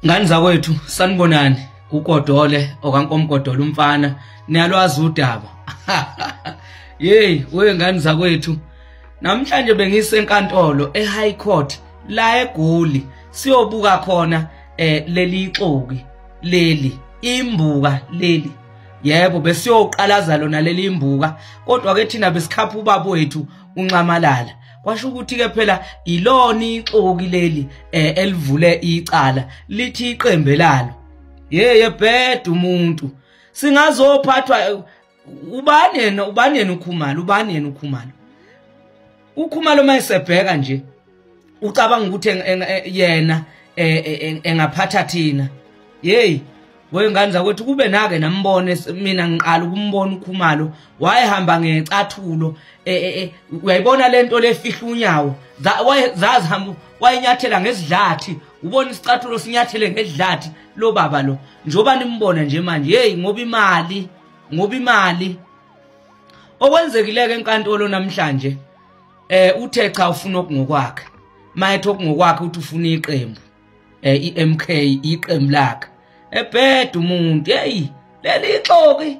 Ngani zakwethu, sanibonani. UGodole okaNkomgodole umfana, niyalwazi udaba. Yey, we ngani zakwethu, namhlanje bengisenkantolo eHigh Court la eGoli, siyobuka khona leli ixoki leli imbuka leli. Yebo, besiyoqalaza lona leli imbuka, kodwa ke thina besikhapha ubaba wethu uNxamalala. Kwasho ukuthi ke phela ilona ixoki leli elivule icala lithi iqembe lalo. Yeye bheda umuntu singazophathwa ubani yena, ubani yena uKhumalo, ubani yena uKhumalo. UKhumalo mayesebheka nje ucabanga ukuthi yena engaphatha thina. Hey, wengane zakwethu, kube nake nambone mina ngiqala ukumbona uKhumalo wayehamba ngecathulo, uyayibona lento lefihla unyawo, zazihamba wayenyathela ngesidlathi, ubona isicathulo sinyathele ngedlathi lo baba lo. Njoba nimbona nje manje, hey, ngoba imali, ngoba imali. Okwenzekile enkantolo namhlanje, uthe cha ufuna okungokwakhe. Mayethi okungokwakhe uthi ufuna iqembu, iMK, iqembu lakhe. Ebheda umuntu, hey, leli ixoki.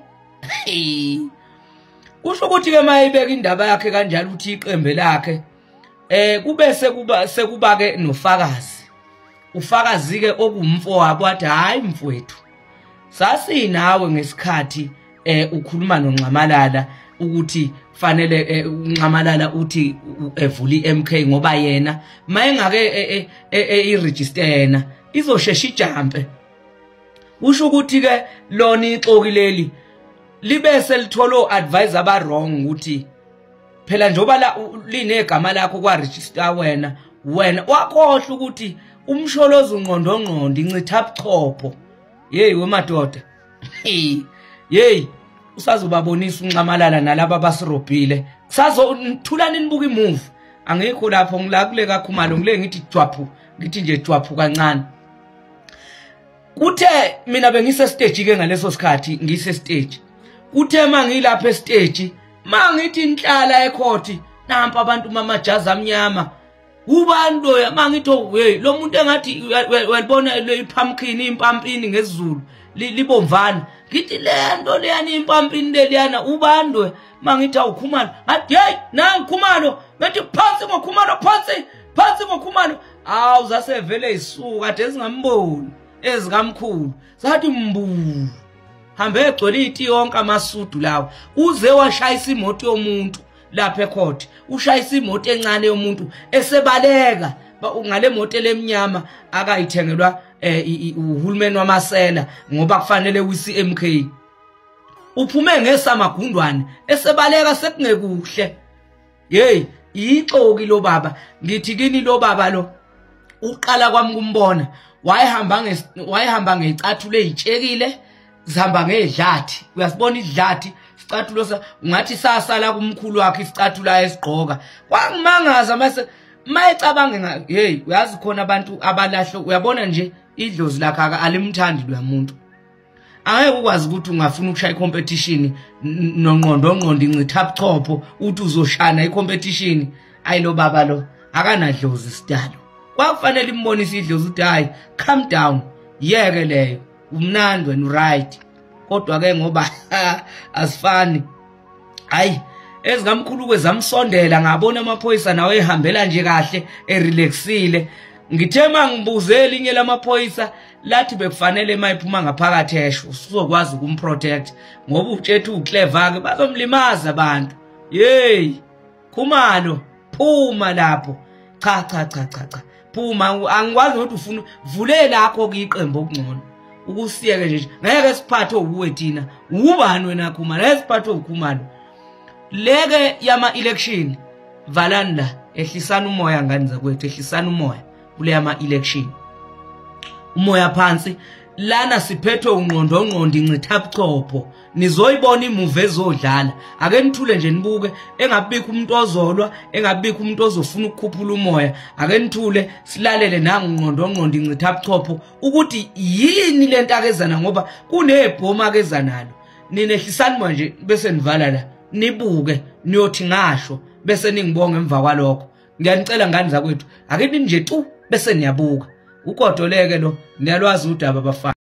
Kusho ukuthi ke mayibeka indaba yakhe kanjalo uthi iqembe lakhe, kube sekuba ke nofakazi. Ufakazi ke okumfowabo wathi, hayi mfowethu, sasinawe ngesikhathi ukhuluma noNxamalala ukuthi fanele uNxamalala uthi evule iMK, ngoba yena mayengake iregister yena izoshesha ijampe. Usho ukuthi ke lona ixoki leli libe selithola advisor aba wrong, ukuthi phela njoba la linegama lakho kwa register wena, wena wakhohlwa ukuthi umsholozi unqondo ngqondo incitha buchopho. Hey wemadoda, hey, usazobabonisa uNxamalala nalabo abasirobhile. Kusazo thulani nibuka imovie. Angikho lapho, ngila kule kaKhumalo, ngile ngithi jwaphu, ngithi nje jwaphu kancane. Kuthe mina bengise stage ke ngaleso sikhathi, ngise stage. Kuthe mangilapha estage, mangithi inhlala ecourt, nampa abantu mamajazi amnyama. Ubani loya? Mangithi hey, lo muntu engathi uyalibona le pumpkin, impampini ngesiZulu, libomvana. Ngithi le nto leyana impampini leliyana ubani loya? Mangithi awuKhumalo, ngathi hey, nangu Khumalo. Ngathi phansi ngoKhumalo, phansi, phansi ngoKhumalo. Awu zasevele isuka kade singamboni ezikamkhulu, sathi mbu hambe egcwele iti yonke amasudu lawo. Uze washayisa imoto yomuntu lapha ecourt, ushayisa imoto encane yomuntu esebaleka ngale moto lemnyama akayithengelwa uhulumeni wamasela, ngoba kufanele uCMK. Uphume ngesamagundwane esebaleka sekungekuhle. Hey, ixoki lo baba. Ngithi kini lo baba lo, uqala kwami kumbona wayehamba ngecathulo ezitshekile, zihamba ngedlathi. Uyasibona idlathi, isicathulo ungathi sasala kumkhulu wakhe isicathulo ayesigqoka. Kwangimangaza mase mayecabanga, hey, uyazi khona abantu abalahlo, uyabona nje idlozi lakhe alimthandi lo muntu. Angeke ukwazi ukuthi ungafuna ukushaya icompetition nonqondo ngqondo incitha buchopho uthi uzoshana icompetition. Ayi lo baba lo akanadlozi sidalo. Kwakufanele imbonise idlozi ukuthi hayi, calm down, yeke leyo, umnandi wena, right. Kodwa ke ngoba asifani, hayi ezikamkhulu kwezamsondela, ngabona amaphoyisa nawe ehambela nje kahle erelaxile. Ngithe mangibuze elinye lamaphoyisa lathi bekufanele mayiphuma ngaphakathi esho usuzokwazi ukumprotect, ngoba utshethu uclever ke bazomlimaza abantu. Hey Khumalo, phuma lapho. Cha cha cha cha cha, phuma. Angikwazi ukuthi ufuna vule lakho kiqembu okungcono ukusiyeke nje. Ngeke siphathe uwe thina, ubani wena Khumalo? Ngeke siphathe uKhumalo. Leke yama election valani la, ehlisana umoya ngani zakwethu, ehlisana umoya kule yama election, umoya phansi lana. Siphethwe unqondo ngqondo incitha buchopho. Nizoyibona imovie ezodlala. Ake nithule nje nibuke, engabikho umuntu ozolwa, engabikho umuntu ozofuna ukukhuphula umoya. Ake nithule silalele nangu unqondo ngqondo incitha buchopho ukuthi yini lento akezana, ngoba kunebhoma akeza nalo. Ninehlisani manje bese nivala la, nibuke, niyothi ngasho bese ningibonga emva kwalokho. Ngiyanicela ngani zakwethu, ake nje tu bese niyabuka. Ugodoleke lo, niyalwazi udaba bafana.